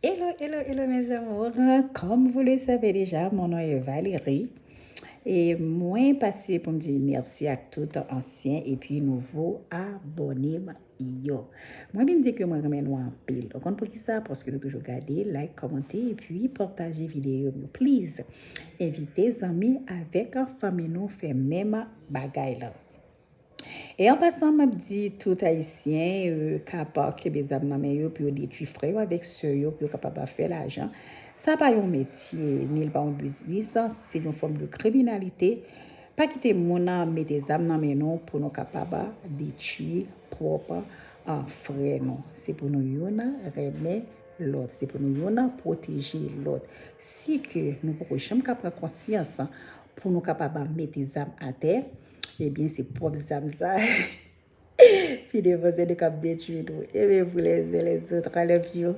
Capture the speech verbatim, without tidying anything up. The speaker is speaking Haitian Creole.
Hello, hello, hello mes amours. Comme vous le savez déjà, mon nom est Valérie. E mwen pase pou m di mèsi ak tout ansyen epi nouvo abòne m yo. Mwen vin di ke mwen renmen nou anpil. Ou konn poukisa? Paske nou toujou gade, like, kòmante epi pataje videyo m yo. Please, envite zanmi avèk fanmi nou fè menm bagay la. E an pasan, m ap di tout Ayisyen euh, k ap kenbe zam nan men yo pou yo detwi frè yo avèk sè yo pou yo kapab fè lajan. Sa pa yon metye, ni l pa yon biznis, se yon fòm de kriminalite. Pa kite moun nan mete zam nan men nou pou nou kapab detwi pwòp an frè nou. Se pou nou youn renmen lòt. Se pou nou youn pwoteje lòt. Si ke nou poko janm ka pran konsyans pou nou kapab mete zam atè, ebyen se pwòp zam sa. Pi devan se nou k ap detwi nou. Ebyen pou lèzen lèzòt, I love you.